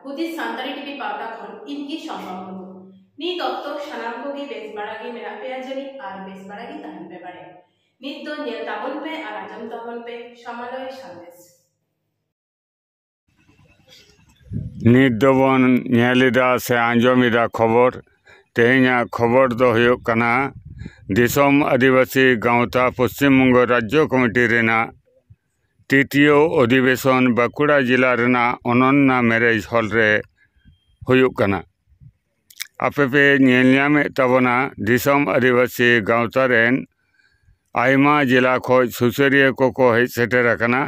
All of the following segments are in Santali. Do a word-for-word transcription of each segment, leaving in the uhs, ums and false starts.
ᱦᱩᱫᱤᱥ ᱥᱟᱱᱛᱟᱲᱤ ᱴᱤᱵᱷᱤ ᱯᱟᱣᱴᱟ ᱠᱷᱚᱱ ᱤᱧ ᱜᱮ ᱥᱚᱢᱯᱟ ᱢᱩᱨᱢᱩ᱾ ᱱᱤᱛ ᱚᱠᱛᱚ ᱥᱟᱱᱟᱢ ᱠᱚᱜᱮ ᱵᱮᱥ ᱵᱟᱲᱟ ᱜᱮ ᱢᱮᱱᱟᱜ ᱯᱮᱭᱟ ᱡᱟᱹᱱᱤᱡ ᱟᱨ ᱵᱮᱥ ᱵᱟᱲᱟ ᱜᱮ ᱛᱟᱦᱮᱱ ᱯᱮ ᱵᱟᱲᱮ᱾ ᱱᱤᱛ ᱫᱚ ᱧᱮᱞ ᱛᱟᱵᱚᱱ ᱯᱮ ᱟᱨ ᱟᱸᱡᱚᱢ ᱛᱟᱵᱚᱱ ᱯᱮ ᱥᱟᱢᱟᱞᱚᱭ ᱥᱟᱸᱫᱮᱥ᱾ ᱱᱤᱛ ᱫᱚᱵᱚᱱ ᱧᱮᱞ ᱮᱫᱟ ᱥᱮ ᱟᱸᱡᱚᱢ ᱮᱫᱟ ᱠᱷᱚᱵᱚᱨ᱾ ᱛᱮᱦᱮᱧᱟᱜ ᱠᱷᱚᱵᱚᱨ ᱫᱚ ᱦᱩᱭᱩᱜ ᱠᱟᱱᱟ, ᱫᱤᱥᱚᱢ ᱟᱹᱫᱤᱵᱟᱹᱥᱤ ᱜᱟᱶᱛᱟ ᱯᱚᱥᱪᱤᱢ ᱵᱚᱝᱜᱚ ᱨᱟᱡᱽᱡᱚ ᱠᱚᱢᱤᱴᱤ ᱨᱮᱱᱟᱜ ᱛᱨᱤᱛᱤᱭᱚ ᱚᱫᱷᱤᱵᱮᱥᱚᱱ ᱵᱟᱸᱠᱩᱲᱟ ᱡᱮᱞᱟ ᱨᱮᱱᱟᱜ ᱚᱱᱚᱱᱱᱟ ᱢᱮᱨᱮᱡᱽ ᱦᱚᱞ ᱨᱮ ᱦᱩᱭᱩᱜ ᱠᱟᱱᱟ᱾ ᱟᱯᱮ ᱯᱮ ᱧᱮᱞ ᱧᱟᱢᱮᱫ ᱛᱟᱵᱚᱱᱟ, ᱫᱤᱥᱚᱢ ᱟᱹᱫᱤᱵᱟᱹᱥᱤ ᱜᱟᱶᱛᱟ ᱨᱮᱱ ᱟᱭᱢᱟ ᱡᱮᱞᱟ ᱠᱷᱚᱱ ᱥᱩᱥᱟᱹᱨᱤᱭᱟᱹ ᱠᱚᱠᱚ ᱦᱮᱡ ᱥᱮᱴᱮᱨ ᱟᱠᱟᱱᱟ᱾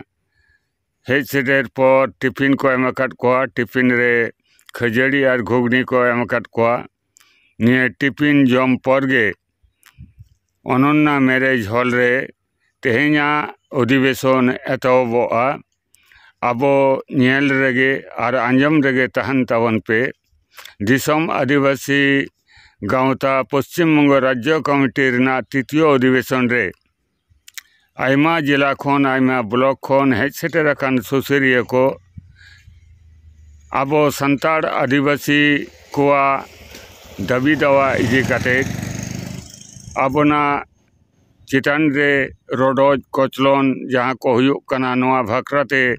ᱦᱮᱡ ᱥᱮᱴᱮᱨ ᱯᱚᱨ ᱴᱤᱯᱷᱤᱱ ᱠᱚ ᱮᱢ ᱟᱠᱟᱫ ᱠᱚᱣᱟ᱾ ᱴᱤᱯᱷᱤᱱ ᱨᱮ ᱠᱷᱟᱹᱡᱟᱹᱲᱤ ᱟᱨ ᱜᱷᱩᱜᱽᱱᱤ ᱠᱚ ᱮᱢ ᱟᱠᱟᱫ ᱠᱚᱣᱟ᱾ ᱱᱤᱭᱟᱹ ᱴᱤᱯᱷᱤᱱ ᱡᱚᱢ ᱯᱚᱨ ᱜᱮ ᱚᱱᱚᱱᱱᱟ ᱢᱮᱨᱮᱡᱽ ᱦᱚᱞ ᱨᱮ ᱛᱮᱦᱮᱧᱟᱜ ᱚᱫᱷᱤᱵᱮᱥᱚᱱ ᱮᱛᱚᱦᱚᱵᱚᱜᱼᱟ᱾ ᱟᱵᱚ ᱧᱮᱞ ᱨᱮᱜᱮ ᱟᱨ ᱟᱸᱡᱚᱢ ᱨᱮᱜᱮ ᱛᱟᱦᱮᱱ ᱛᱟᱵᱚᱱ ᱯᱮ᱾ ᱫᱤᱥᱚᱢ ᱟᱹᱫᱤᱵᱟᱹᱥᱤ ᱜᱟᱶᱛᱟ ᱯᱚᱥᱪᱤᱢ ᱵᱚᱝᱜᱚ ᱨᱟᱡᱽᱡᱚ ᱠᱚᱢᱤᱴᱤ ᱨᱮᱱᱟᱜ ᱛᱨᱤᱛᱤᱭᱚ ᱚᱫᱷᱤᱵᱮᱥᱚᱱ ᱨᱮ ᱟᱭᱢᱟ ᱡᱮᱞᱟ ᱠᱷᱚᱱ, ᱟᱭᱢᱟ ᱵᱞᱚᱠ ᱠᱷᱚᱱ ᱦᱮᱡ ᱥᱮᱴᱮᱨ ᱟᱠᱟᱱ ᱥᱩᱥᱟᱹᱨᱤᱭᱟᱹ ᱠᱚ ᱟᱵᱚ ᱥᱟᱱᱛᱟᱲ ᱟᱹᱫᱤᱵᱟᱹᱥᱤ ᱠᱚᱣᱟᱜ ᱫᱟᱹᱵᱤ ᱫᱟᱣᱟ ᱤᱫᱤ ᱠᱟᱛᱮ ᱟᱵᱚᱱᱟᱜ ᱪᱮᱛᱟᱱ ᱨᱮ ᱨᱚᱰᱚᱡ ᱠᱚᱪᱞᱚᱱ ᱡᱟᱦᱟᱸ ᱠᱚ ᱦᱩᱭᱩᱜ ᱠᱟᱱᱟ, ᱱᱚᱣᱟ ᱵᱟᱠᱷᱨᱟ ᱛᱮ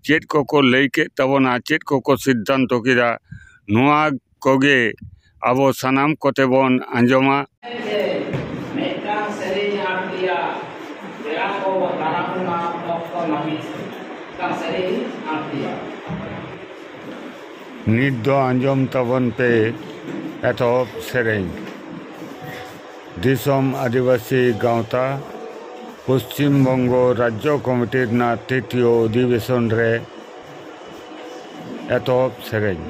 ᱪᱮᱫ ᱠᱚᱠᱚ ᱞᱟᱹᱭ ᱠᱮᱫ ᱛᱟᱵᱚᱱᱟ, ᱪᱮᱫ ᱠᱚᱠᱚ ᱥᱤᱫᱽᱫᱷᱟᱱᱛᱚ ᱠᱮᱫᱟ, ᱱᱚᱣᱟ ᱠᱚᱜᱮ ᱟᱵᱚ ᱥᱟᱱᱟᱢ ᱠᱚᱛᱮ ᱵᱚᱱ ᱟᱸᱡᱚᱢᱟ᱾ ᱢᱤᱫᱴᱟᱝ ᱥᱮᱨᱮᱧ ᱟᱸᱴ ᱜᱮᱭᱟ, ᱯᱮᱲᱟ ᱠᱚ ᱫᱟᱨᱟᱢ ᱨᱮᱱᱟᱜ ᱚᱠᱛᱚ ᱞᱟᱹᱜᱤᱫ ᱢᱤᱫᱴᱟᱝ ᱥᱮᱨᱮᱧ ᱟᱸᱴ ᱜᱮᱭᱟ᱾ ᱱᱤᱛ ᱫᱚ ᱟᱸᱡᱚᱢ ᱛᱟᱵᱚᱱ ᱯᱮ ᱮᱛᱚᱦᱚᱵ ᱥᱮᱨᱮᱧ᱾ ᱫᱤᱥᱚᱢ ᱟᱹᱫᱤᱵᱟᱹᱥᱤ ᱜᱟᱶᱛᱟ ᱯᱚᱥᱪᱤᱢ ᱵᱚᱝᱜᱚ ᱨᱟᱡᱽᱡᱚ ᱠᱚᱢᱤᱴᱤ ᱨᱮᱱᱟᱜ ᱛᱨᱤᱛᱤᱭᱚ ᱚᱫᱷᱤᱵᱮᱥᱚᱱ ᱨᱮ ᱮᱛᱚᱦᱚᱵ ᱥᱮᱨᱮᱧ᱾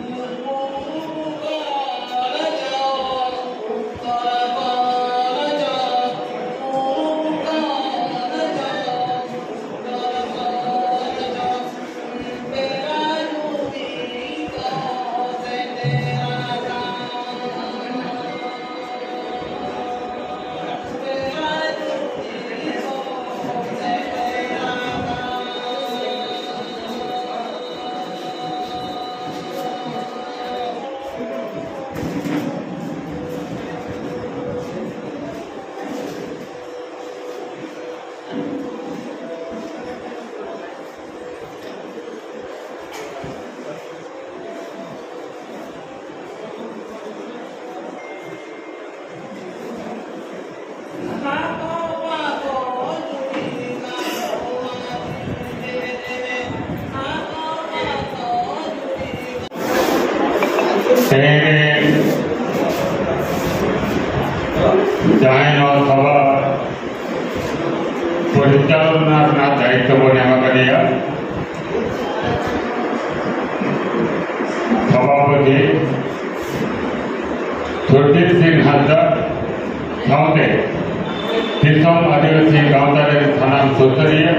ᱛᱮᱦᱮᱧ ᱨᱮ ᱡᱟᱦᱟᱸᱭ ᱱᱚᱣᱟ ᱥᱚᱵᱷᱟ ᱯᱚᱨᱤᱪᱟᱞᱚᱱᱟ ᱨᱮᱱᱟᱜ ᱫᱟᱭᱤᱛᱛᱚ ᱵᱚᱱ ᱮᱢ ᱟᱠᱟᱫᱮᱭᱟ, ᱥᱚᱵᱷᱟᱯᱚᱛᱤ ᱥᱩᱨᱡᱤᱛ ᱥᱤᱝ ᱦᱟᱸᱥᱫᱟ ᱥᱟᱶᱛᱮ ᱫᱤᱥᱚᱢ ᱟᱹᱫᱤᱵᱟᱹᱥᱤ ᱜᱟᱶᱛᱟ ᱨᱮᱱ ᱥᱟᱱᱟᱢ ᱥᱩᱥᱟᱹᱨᱤᱭᱟᱹ,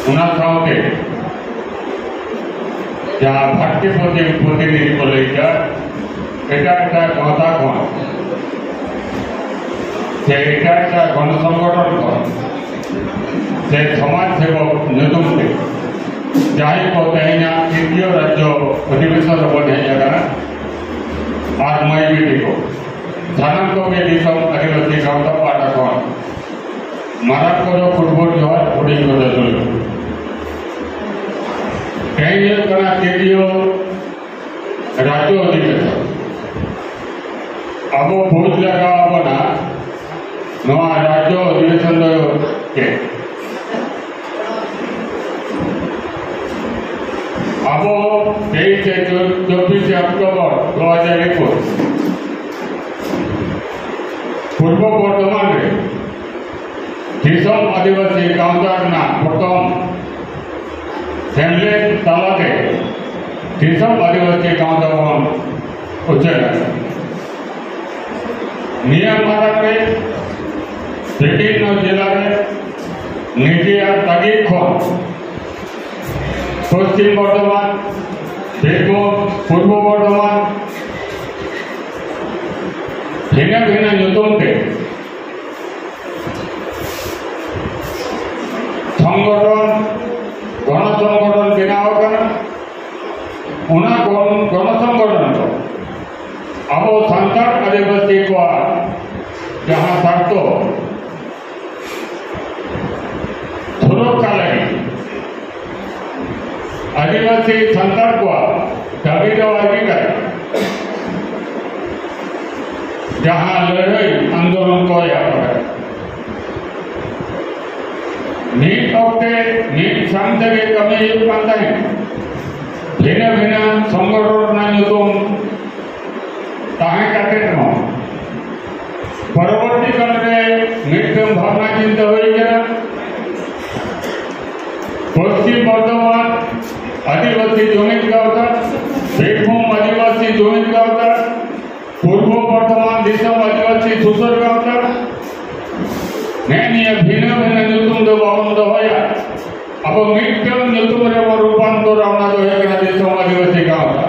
ᱚᱱᱟ ᱥᱟᱶᱛᱮ ᱡᱟᱦᱟᱸ ᱵᱷᱟᱨᱚᱛᱤᱭᱚ ᱯᱨᱚᱛᱤ-, ᱯᱨᱚᱛᱤᱱᱤᱫᱷᱤ ᱠᱚ ᱞᱟᱹᱭ ᱠᱟᱜ, ᱮᱴᱟᱜ ᱮᱴᱟᱜ ᱜᱟᱶᱛᱟ ᱠᱷᱚᱱ ᱥᱮ ᱮᱴᱟᱜ ᱮᱴᱟᱜ ᱜᱚᱱᱚ ᱥᱚᱝᱜᱚᱴᱷᱚᱱ ᱠᱷᱚᱱ ᱥᱮ ᱥᱚᱢᱟᱡᱽ ᱥᱮᱵᱚᱠ ᱧᱩᱛᱩᱢ ᱛᱮ ᱡᱟᱦᱟᱸᱭ ᱠᱚ ᱛᱮᱦᱮᱧᱟᱜ ᱛᱨᱤᱛᱤᱭᱚ ᱨᱟᱡᱽᱡᱚ ᱚᱫᱷᱤᱵᱮᱥᱚᱱ ᱨᱮᱵᱚᱱ ᱦᱮᱡ ᱟᱠᱟᱱᱟ, ᱟᱨ ᱢᱟᱹᱭ ᱵᱤᱴᱤ ᱠᱚ, ᱥᱟᱱᱟᱢ ᱠᱚᱜᱮ ᱫᱤᱥᱚᱢ ᱟᱹᱫᱤᱵᱟᱹᱥᱤ ᱜᱟᱶᱛᱟ ᱯᱟᱦᱴᱟ ᱠᱷᱚᱱ ᱢᱟᱨᱟᱝ ᱠᱚᱫᱚ ᱯᱷᱩᱴᱵᱚᱞ ᱡᱚᱦᱟᱨ, ᱦᱩᱰᱤᱧ ᱠᱚᱫᱚ ᱫᱩᱲᱩᱵ᱾ ᱛᱮᱦᱮᱧ ᱦᱩᱭᱩᱜ ᱠᱟᱱᱟ ᱛᱨᱤᱛᱤᱭᱚ ᱨᱟᱡᱽᱡᱚ ᱚᱫᱷᱤᱵᱮᱥᱚᱱ᱾ ᱟᱵᱚ ᱵᱩᱡᱽ ᱞᱟᱜᱟᱣ ᱟᱵᱚᱱᱟ ᱱᱚᱣᱟ ᱨᱟᱡᱽᱡᱚ ᱚᱫᱷᱤᱵᱮᱥᱚᱱ ᱫᱚ ᱪᱮᱫ᱾ ᱟᱵᱚ ᱛᱮᱭᱤᱥᱮ ᱪᱚ-, ᱪᱚᱵᱵᱤᱥᱮ ᱚᱠᱴᱳᱵᱚᱨ ᱫᱩ ᱦᱟᱡᱟᱨ ᱮᱠᱩᱥ ᱯᱩᱨᱵᱚ ᱵᱚᱨᱫᱷᱚᱢᱟᱱ ᱨᱮ ᱫᱤᱥᱚᱢ ᱟᱹᱫᱤᱵᱟᱹᱥᱤ ᱜᱟᱶᱛᱟ ᱨᱮᱱᱟᱜ ᱯᱨᱚᱛᱷᱚᱢ ᱥᱮᱢᱞᱮᱫ ᱛᱟᱞᱟᱛᱮ ᱫᱤᱥᱚᱢ ᱟᱹᱫᱤᱵᱟᱹᱥᱤ ᱜᱟᱶᱛᱟ ᱵᱚᱱ ᱩᱪᱷᱟᱹᱱ ᱟᱠᱟᱫᱟ᱾ ᱱᱤᱭᱟᱹ ᱢᱟᱲᱟᱝ ᱨᱮ ᱵᱤᱵᱷᱤᱱᱱᱚ ᱡᱮᱞᱟ ᱨᱮ ᱱᱤᱡᱮ ᱟᱨ ᱛᱟᱹᱜᱤ ᱠᱷᱚᱱ ᱯᱚᱥᱪᱤᱢ ᱵᱚᱨᱫᱷᱚᱢᱟᱱ, ᱵᱤᱨᱵᱷᱩᱢ, ᱯᱩᱨᱵᱚ ᱵᱚᱨᱫᱷᱚᱢᱟᱱ, ᱵᱷᱤᱱᱟᱹ ᱵᱷᱤᱱᱟᱹ ᱧᱩᱛᱩᱢ ᱛᱮ ᱥᱚᱝᱜᱚᱴᱷᱚᱱ, ᱜᱚᱱᱚ ᱥᱚᱝᱜᱚᱴᱷᱚᱱ ᱵᱮᱱᱟᱣ ᱟᱠᱟᱱᱟ᱾ ᱚᱱᱟ ᱜᱚᱱ-, ᱜᱚᱱᱚ ᱥᱚᱝᱜᱚᱴᱷᱚᱱ ᱫᱚ ᱟᱵᱚ ᱥᱟᱱᱛᱟᱲ ᱟᱹᱫᱤᱵᱟᱹᱥᱤ ᱠᱚᱣᱟᱜ ᱡᱟᱦᱟᱸ ᱥᱟᱨᱛᱷᱚ ᱥᱩᱨᱚᱠᱠᱷᱟ ᱞᱟᱹᱜᱤᱫ ᱟᱹᱫᱤᱵᱟᱹᱥᱤ ᱥᱟᱱᱛᱟᱲ ᱠᱚᱣᱟᱜ ᱫᱟᱹᱵᱤ ᱫᱟᱣᱟ ᱤᱫᱤ ᱠᱟᱛᱮ ᱡᱟᱦᱟᱸ ᱞᱟᱹᱲᱦᱟᱹᱭ ᱟᱱᱫᱳᱞᱚᱱ ᱠᱚ ᱮᱦᱚᱵ ᱟᱠᱟᱫᱟ, ᱢᱤᱫ ᱚᱠᱛᱮ ᱢᱤᱫ ᱥᱟᱶ ᱛᱮᱜᱮ ᱠᱟᱹᱢᱤ ᱦᱩᱭᱩᱜ ᱠᱟᱱ ᱛᱟᱦᱮᱸᱫ᱾ ᱵᱷᱤᱱᱟᱹ ᱵᱷᱤᱱᱟᱹ ᱥᱚᱝᱜᱚᱴᱷᱚᱱ ᱨᱮᱱᱟᱜ ᱧᱩᱛᱩᱢ ᱛᱟᱦᱮᱸ ᱠᱟᱛᱮ ᱨᱮᱦᱚᱸ, ᱯᱚᱨᱚᱵᱚᱨᱛᱤ ᱠᱟᱞ ᱨᱮ ᱢᱤᱫᱴᱟᱝ ᱵᱷᱟᱵᱽᱱᱟ ᱪᱤᱱᱛᱟᱹ ᱦᱩᱭ ᱠᱟᱱᱟ᱾ ᱯᱚᱥᱪᱤᱢ ᱵᱚᱨᱫᱷᱚᱢᱟᱱ ᱟᱹᱫᱤᱵᱟᱹᱥᱤ ᱡᱩᱢᱤᱫ ᱜᱟᱶᱛᱟ, ᱵᱤᱨᱵᱷᱩᱢ ᱟᱹᱫᱤᱵᱟᱹᱥᱤ ᱡᱩᱢᱤᱫ ᱜᱟᱶᱛᱟ, ᱯᱩᱨᱵᱚ ᱵᱚᱨᱫᱷᱚᱢᱟᱱ ᱫᱤᱥᱚᱢ ᱟᱹᱫᱤᱵᱟᱹᱥᱤ ᱥᱩᱥᱟᱹᱨ ᱜᱟᱶᱛᱟ᱾ ᱱᱮᱜᱼᱮ ᱱᱤᱭᱟᱹ ᱵᱷᱤᱱᱟᱹ ᱵᱷᱤᱱᱟᱹ ᱧᱩᱛᱩᱢ ᱫᱚ ᱵᱟᱵᱚᱱ ᱫᱚᱦᱚᱭᱟ, ᱟᱵᱚ ᱢᱤᱫᱴᱟᱝ ᱧᱩᱛᱩᱢ ᱨᱮᱵᱚᱱ ᱨᱩᱯᱟᱱᱛᱚᱨᱟ, ᱚᱱᱟ ᱫᱚ ᱦᱩᱭᱩᱜ ᱠᱟᱱᱟ ᱫᱤᱥᱚᱢ ᱟᱹᱫᱤᱵᱟᱹᱥᱤ ᱜᱟᱶᱛᱟ᱾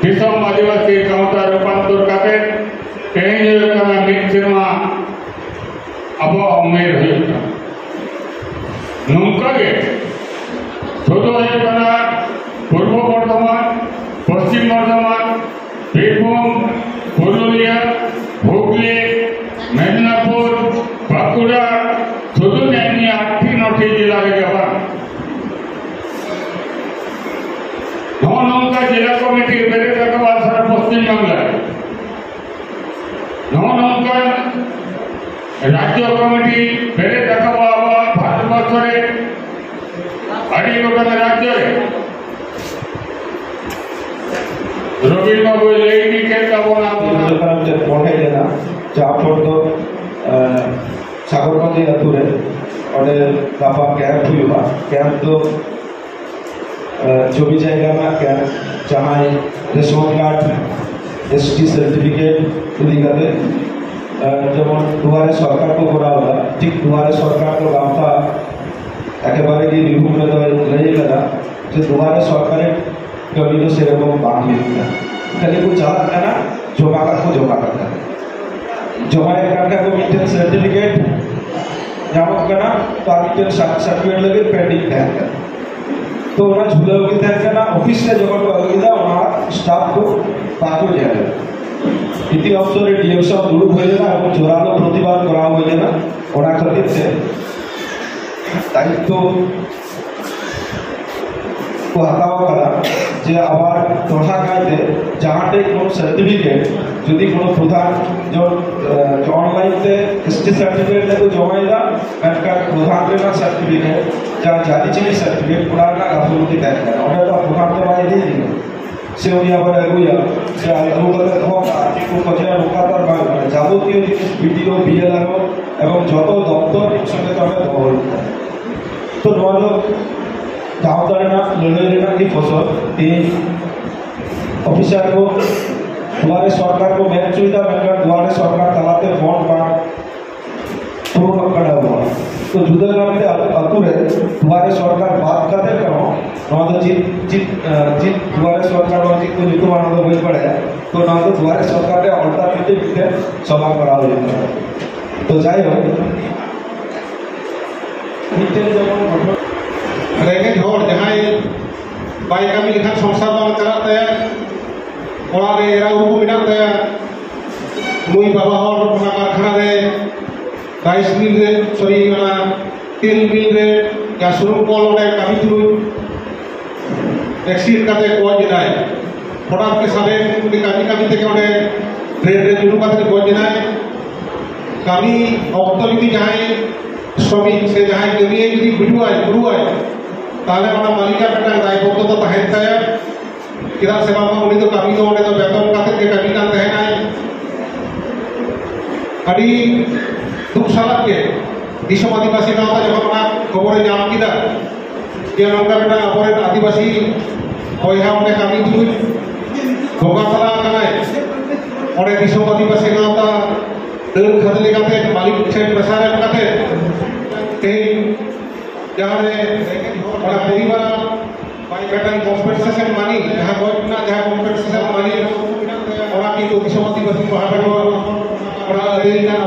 ᱫᱤᱥᱚᱢ ᱟᱹᱫᱤᱵᱟᱹᱥᱤ ᱜᱟᱶᱛᱟ ᱨᱩᱯᱟᱱᱛᱚᱨ ᱠᱟᱛᱮ ᱛᱮᱦᱮᱧ ᱦᱩᱭᱩᱜ ᱠᱟᱱᱟ ᱢᱤᱫ ᱥᱮᱨᱢᱟ ᱟᱵᱚᱣᱟᱜ ᱩᱢᱮᱨ ᱦᱩᱭᱩᱜ ᱠᱟᱱᱟ᱾ ᱱᱚᱝᱠᱟ ᱜᱮ ᱥᱩᱫᱷᱩ ᱦᱩᱭᱩᱜ ᱠᱟᱱᱟ ᱯᱩᱨᱵᱚ ᱵᱚᱨᱫᱷᱚᱢᱟᱱ, ᱯᱚᱥᱪᱤᱢ ᱵᱚᱨᱫᱷᱚᱢᱟᱱ, ᱵᱤᱨᱵᱷᱩᱢ, ᱯᱩᱨᱩᱞᱤᱭᱟᱹ, ᱦᱩᱜᱽᱞᱤ, ᱢᱮᱫᱽᱱᱟᱯᱩᱨ, ᱵᱟᱸᱠᱩᱲᱟ, ᱥᱩᱫᱷᱩ ᱱᱮᱜᱼᱮ ᱱᱤᱭᱟᱹ ᱟᱴᱴᱤ ᱱᱚᱴᱤ ᱡᱮᱞᱟ ᱨᱮᱜᱮ ᱵᱟᱝ, ᱱᱚᱜᱼᱚ ᱱᱚᱝᱠᱟ ᱡᱮᱞᱟ ᱠᱚᱢᱤᱴᱤ ᱵᱮᱨᱮᱫ ᱟᱠᱟᱫᱟ ᱥᱟᱨᱟ ᱯᱚᱥᱪᱤᱢ ᱵᱟᱝᱞᱟ ᱨᱮ᱾ ᱱᱚᱜᱼᱚ ᱱᱚᱝᱠᱟᱱ ᱨᱟᱡᱽᱡᱚ ᱠᱚᱢᱤᱴᱤ ᱵᱮᱨᱮᱫ ᱨᱟᱠᱟᱵ ᱟᱵᱚᱣᱟᱜ ᱵᱷᱟᱨᱚᱛ ᱵᱚᱨᱥᱚ ᱨᱮ ᱟᱹᱰᱤ ᱜᱚᱴᱟᱝ ᱨᱟᱡᱽᱡᱚ ᱨᱮ᱾ ᱨᱚᱵᱤᱱ ᱵᱟᱵᱩᱭ ᱞᱟᱹᱭ ᱤᱫᱤ ᱠᱮᱫ ᱛᱟᱵᱚᱱᱟ᱾ ᱡᱚᱠᱷᱚᱱ ᱢᱤᱫᱴᱮᱱ ᱯᱚᱨ ᱦᱮᱡ ᱞᱮᱱᱟ, ᱡᱟᱦᱟᱸ ᱯᱚᱨ ᱫᱚ, ᱮ, ᱥᱟᱜᱚᱨᱠᱟᱱᱫᱤ ᱟᱹᱛᱩ ᱨᱮ ᱚᱸᱰᱮ ᱜᱟᱯᱟ ᱠᱮᱢᱯ ᱦᱩᱭᱩᱜᱼᱟ᱾ ᱠᱮᱢᱯ ᱫᱚ ᱡᱚᱢᱤ ᱡᱟᱭᱜᱟ ᱨᱮᱱᱟᱜ ᱠᱮᱢᱯ, ᱡᱟᱦᱟᱸᱭ ration card, S T certificate ᱤᱫᱤ ᱠᱟᱛᱮ, ᱡᱮᱢᱚᱱ ᱫᱩᱣᱟᱨᱮ ᱥᱚᱨᱠᱟᱨ ᱠᱚ ᱠᱚᱨᱟᱣ ᱮᱫᱟ, ᱴᱷᱤᱠ ᱫᱩᱣᱟᱨᱮ ᱥᱚᱨᱠᱟᱨ ᱫᱚ ᱜᱟᱶᱛᱟ ᱮᱠᱮᱵᱟᱨᱮ ᱜᱮ ᱵᱤᱨᱵᱷᱩᱢ ᱨᱮᱫᱚᱭ ᱞᱟᱹᱭ ᱠᱟᱫᱟ ᱡᱮ ᱫᱩᱣᱟᱨᱮ ᱥᱚᱨᱠᱟᱨᱮ ᱠᱟᱹᱢᱤ ᱫᱚ ᱥᱮᱨᱚᱠᱚᱢ ᱵᱟᱝ ᱦᱩᱭᱩᱜ ᱠᱟᱱᱟ, ᱠᱷᱟᱹᱞᱤ ᱠᱚ ᱪᱟᱞᱟᱜ ᱠᱟᱱᱟ, ᱡᱚᱢᱟ ᱠᱟᱜ ᱠᱚ ᱡᱚᱢᱟ ᱠᱟᱜ ᱠᱟᱱᱟ, ᱡᱚᱢᱟᱭᱮᱫ ᱠᱟᱱ ᱠᱷᱟᱡ ᱠᱚ ᱢᱤᱫᱴᱮᱱ ᱥᱟᱨᱴᱤᱯᱷᱤᱠᱮᱴ ᱧᱟᱢᱚᱜ ᱠᱟᱱᱟ, ᱛᱚ ᱟᱨ ᱢᱤᱫᱴᱮᱱ ᱥᱟᱨᱴᱤᱯᱷᱤᱠᱮᱴ ᱞᱟᱹᱜᱤᱫ ᱯᱮᱱᱰᱤᱝ ᱛᱟᱦᱮᱱ ᱠᱟᱱᱟ᱾ ᱛᱚ ᱚᱱᱟ ᱡᱷᱩᱞᱟᱹᱣ ᱜᱮ ᱛᱟᱦᱮᱱ ᱠᱟᱱᱟ᱾ ᱚᱯᱷᱤᱥ ᱨᱮ ᱡᱚᱠᱷᱚᱱ ᱠᱚ ᱟᱹᱜᱩ ᱠᱮᱫᱟ, ᱚᱱᱟ ᱥᱴᱟᱯ ᱠᱚ ᱵᱟᱠᱚ ᱧᱮᱞ ᱞᱮᱫᱟ᱾ ᱤᱛᱤ ᱚᱯᱥᱚᱨ ᱨᱮ ᱰᱤ ᱮᱢ ᱥᱟᱶ ᱫᱩᱲᱩᱵ ᱦᱩᱭ ᱞᱮᱱᱟ ᱮᱵᱚᱝ ᱡᱳᱨᱟᱞᱳ ᱯᱨᱚᱛᱤᱵᱟᱫ ᱠᱚᱨᱟᱣ ᱦᱩᱭ ᱞᱮᱱᱟ᱾ ᱚᱱᱟ ᱠᱷᱟᱹᱛᱤᱨ ᱛᱮ ᱫᱟᱭᱤᱛᱛᱚ ᱠᱚ ᱦᱟᱛᱟᱣ ᱟᱠᱟᱫᱟ ᱡᱮ ᱟᱵᱟᱨ ᱫᱚᱦᱲᱟ ᱠᱟᱭᱛᱮ ᱡᱟᱦᱟᱸ ᱴᱷᱮᱡ ᱠᱳᱱᱳ ᱥᱟᱨᱴᱤᱯᱷᱤᱠᱮᱴ ᱡᱩᱫᱤ ᱠᱳᱱᱳ ᱯᱨᱚᱫᱷᱟᱱ ᱡᱮᱢᱚᱱ, ᱮ, ᱚᱱᱞᱟᱭᱤᱱ ᱛᱮ ᱮᱥ ᱴᱤ ᱥᱟᱨᱴᱤᱯᱷᱤᱠᱮᱴ ᱠᱚ ᱡᱚᱢᱟᱭᱮᱫᱟ, ᱢᱮᱱᱠᱷᱟᱱ ᱯᱨᱚᱫᱷᱟᱱ ᱨᱮᱱᱟᱜ ᱥᱟᱨᱴᱤᱯᱷᱤᱠᱮᱴ ᱡᱟᱦᱟᱸ ᱡᱟᱹᱛᱤ ᱪᱤᱱᱦᱟᱹ ᱥᱟᱨᱴᱤᱯᱷᱤᱠᱮᱴ, ᱚᱱᱟ ᱨᱮᱱᱟᱜ ᱜᱟᱯᱷᱤᱞᱚᱛᱤ ᱛᱟᱦᱮᱸ ᱠᱟᱱᱟ᱾ ᱚᱸᱰᱮ ᱫᱚ ᱫᱚᱠᱟᱱ ᱛᱮ ᱵᱟᱭ ᱤᱫᱤᱭᱮᱫᱟ, ᱥᱮ ᱩᱱᱤ ᱟᱵᱟᱨ ᱟᱹᱜᱩᱭᱟ, ᱥᱮ ᱟᱹᱜᱩ ᱠᱟᱛᱮ ᱫᱚᱦᱚ ᱠᱟᱜᱼᱟ, ᱪᱮᱫ ᱠᱚ ᱠᱷᱚᱡᱚᱜᱼᱟ, ᱱᱚᱝᱠᱟ ᱫᱚ ᱟᱨ ᱵᱟᱝ ᱠᱟᱱᱟ᱾ ᱡᱟᱵᱚᱛᱤᱭᱚ ᱡᱤᱱᱤᱥ ᱵᱤᱰᱤᱳ, ᱵᱤᱮᱞᱟᱨᱳ ᱮᱵᱚᱝ ᱡᱚᱛᱚ ᱫᱚᱯᱛᱚᱨ ᱢᱤᱫ ᱥᱚᱸᱜᱮ ᱛᱮ ᱚᱸᱰᱮ ᱫᱚᱦᱚ ᱦᱩᱭᱩᱜ ᱠᱟᱱᱟ᱾ ᱛᱚ ᱱᱚᱣᱟ ᱫᱚ ᱜᱟᱶᱛᱟ ᱨᱮᱱᱟᱜ ᱞᱟᱹᱲᱦᱟᱹᱭ ᱨᱮᱱᱟᱜ ᱜᱮ ᱯᱷᱚᱥᱚᱞ᱾ ᱛᱮᱦᱮᱧ ᱚᱯᱷᱤᱥᱟᱨ ᱠᱚ ᱫᱩᱣᱟᱨᱮ ᱥᱚᱨᱠᱟᱨ ᱠᱚ ᱢᱮᱱ ᱦᱚᱪᱚᱭᱮᱫᱟ, ᱢᱮᱱᱠᱷᱟᱱ ᱫᱩᱣᱟᱨᱮ ᱥᱚᱨᱠᱟᱨ ᱛᱟᱞᱟᱛᱮ ᱵᱚᱱᱰ ᱵᱟᱝ ᱯᱩᱨᱚᱱᱚᱜ ᱠᱟᱱᱟ ᱟᱵᱚᱣᱟᱜ᱾ ᱛᱚ ᱡᱩᱫᱟᱹ ᱜᱟᱨᱛᱮ ᱟᱹᱛᱩ ᱨᱮ ᱫᱩᱣᱟᱨᱮ ᱥᱚᱨᱠᱟᱨ ᱵᱟᱫ ᱠᱟᱛᱮ ᱨᱮᱦᱚᱸ ᱱᱚᱣᱟ ᱫᱚ ᱪᱮᱫ ᱪᱮᱫ ᱟᱸ, ᱪᱮᱫ ᱫᱩᱣᱟᱨᱮ ᱥᱚᱨᱠᱟᱨ ᱵᱟᱝ ᱪᱮᱫ ᱠᱚ ᱧᱩᱛᱩᱢ, ᱚᱱᱟ ᱫᱚ ᱵᱟᱹᱧ ᱵᱟᱲᱟᱭᱟ᱾ ᱛᱚ ᱱᱚᱣᱟ ᱫᱚ ᱫᱩᱣᱟᱨᱮ ᱥᱚᱨᱠᱟᱨ ᱨᱮ ᱚᱞᱴᱟᱨᱱᱮᱴᱤᱵᱷ ᱢᱤᱫᱴᱮᱱ ᱥᱚᱵᱷᱟ ᱠᱚᱨᱟᱣ ᱦᱩᱭᱩᱜ ᱠᱟᱱᱟ᱾ ᱛᱚ ᱡᱟᱭᱦᱳᱠ, ᱢᱤᱫᱴᱮᱱ ᱡᱮᱢᱚᱱ ᱜᱷᱚᱴᱚᱱ, ᱨᱮᱸᱜᱮᱡ ᱦᱚᱲ ᱡᱟᱦᱟᱸᱭ ᱵᱟᱭ ᱠᱟᱹᱢᱤ ᱞᱮᱠᱷᱟᱱ ᱥᱚᱝᱥᱟᱨ ᱵᱟᱝ ᱪᱟᱞᱟᱜ ᱛᱟᱭᱟ, ᱚᱲᱟᱜ ᱨᱮ ᱮᱨᱟ ᱩᱨᱩ ᱠᱚ ᱢᱮᱱᱟᱜ ᱛᱟᱭᱟ, ᱱᱩᱭ ᱵᱟᱵᱟ ᱦᱚᱲ ᱚᱱᱟ ᱠᱟᱨᱠᱷᱟᱱᱟ ᱨᱮ, ᱨᱟᱭᱤᱥ ᱢᱤᱞ ᱨᱮ, ᱥᱚᱨᱤ, ᱚᱱᱟ ᱛᱤᱞ ᱢᱤᱞ ᱨᱮ ᱡᱟ ᱥᱩᱱᱩᱢ ᱠᱚᱞ ᱚᱸᱰᱮ ᱠᱟᱹᱢᱤ ᱛᱩᱞᱩᱡ ᱮᱠᱥᱤᱰᱮᱱᱴ ᱠᱟᱛᱮ ᱜᱚᱡ ᱮᱱᱟᱭ᱾ ᱦᱚᱴᱟᱛ ᱜᱮ ᱥᱟᱵᱮᱱ ᱩᱱᱤ ᱠᱟᱹᱢᱤ ᱠᱟᱹᱢᱤ ᱛᱮᱜᱮ ᱚᱸᱰᱮ ᱰᱨᱮᱱ ᱨᱮ ᱧᱩᱨᱩ ᱠᱟᱛᱮ ᱜᱚᱡ ᱮᱱᱟᱭ᱾ ᱠᱟᱹᱢᱤ ᱚᱠᱛᱚ ᱡᱩᱫᱤ ᱡᱟᱦᱟᱸᱭ ᱥᱨᱚᱢᱤᱠ ᱥᱮ ᱡᱟᱦᱟᱸᱭ ᱠᱟᱹᱢᱤᱭᱟᱹ ᱡᱩᱫᱤ ᱜᱩᱡᱩᱜᱼᱟᱭ, ᱵᱩᱨᱩᱜᱼᱟᱭ, ᱛᱟᱦᱚᱞᱮ ᱚᱱᱟ ᱢᱟᱹᱞᱤᱠᱟᱜ ᱢᱤᱫᱴᱟᱝ ᱫᱟᱭᱵᱚᱫᱽᱫᱷᱚᱛᱟ ᱛᱟᱦᱮᱱ ᱛᱟᱭᱟ᱾ ᱪᱮᱫᱟᱜ ᱥᱮ ᱵᱟᱝᱢᱟ ᱩᱱᱤ ᱫᱚ ᱠᱟᱹᱢᱤ ᱫᱚ ᱚᱸᱰᱮ ᱫᱚ ᱵᱮᱛᱚᱱ ᱠᱟᱛᱮ ᱜᱮ ᱠᱟᱹᱢᱤ ᱠᱟᱱ ᱛᱟᱦᱮᱱᱟᱭ᱾ ᱟᱹᱰᱤ ᱫᱩᱠ ᱥᱟᱞᱟᱜ ᱜᱮ ᱫᱤᱥᱚᱢ ᱟᱹᱫᱤᱵᱟᱹᱥᱤ ᱜᱟᱶᱛᱟ ᱡᱚᱠᱷᱚᱱ ᱚᱱᱟ ᱠᱷᱚᱵᱚᱨᱮ ᱧᱟᱢ ᱠᱮᱫᱟ ᱡᱮ ᱱᱚᱝᱠᱟ ᱢᱤᱫᱴᱟᱝ ᱟᱵᱚᱨᱮᱱ ᱟᱹᱫᱤᱵᱟᱹᱥᱤ ᱵᱚᱭᱦᱟ ᱚᱸᱰᱮ ᱠᱟᱹᱢᱤ ᱛᱩᱞᱩᱡ ᱵᱚᱸᱜᱟ ᱛᱟᱞᱟ ᱟᱠᱟᱱᱟᱭ, ᱚᱸᱰᱮ ᱫᱤᱥᱚᱢ ᱟᱹᱫᱤᱵᱟᱹᱥᱤ ᱜᱟᱶᱛᱟ ᱰᱟᱹᱱ ᱠᱷᱟᱹᱫᱽᱞᱮ ᱠᱟᱛᱮ, ᱢᱟᱹᱞᱤᱠ ᱴᱷᱮᱱ ᱯᱨᱮᱥᱟᱨ ᱮᱢ ᱠᱟᱛᱮ ᱛᱮᱦᱮᱧ ᱡᱟᱦᱟᱸ ᱨᱮ ᱚᱱᱟ ᱯᱚᱨᱤᱵᱟᱨ ᱢᱤᱫᱴᱟᱝ ᱠᱚᱢᱯᱮᱱᱥᱮᱥᱚᱱ ᱢᱟᱱᱤ, ᱡᱟᱦᱟᱸ ᱜᱚᱡ ᱨᱮᱱᱟᱜ ᱡᱟᱦᱟᱸ ᱠᱚᱢᱯᱮᱱᱥᱮᱥᱚᱱ ᱢᱟᱱᱤ, ᱚᱱᱟ ᱠᱤᱱᱛᱩ ᱫᱤᱥᱚᱢ ᱟᱹᱫᱤᱵᱟᱹᱥᱤ ᱯᱟᱦᱴᱟ ᱠᱷᱚᱱ ᱚᱱᱟ ᱟᱹᱫᱟᱹᱭ ᱨᱮᱱᱟᱜ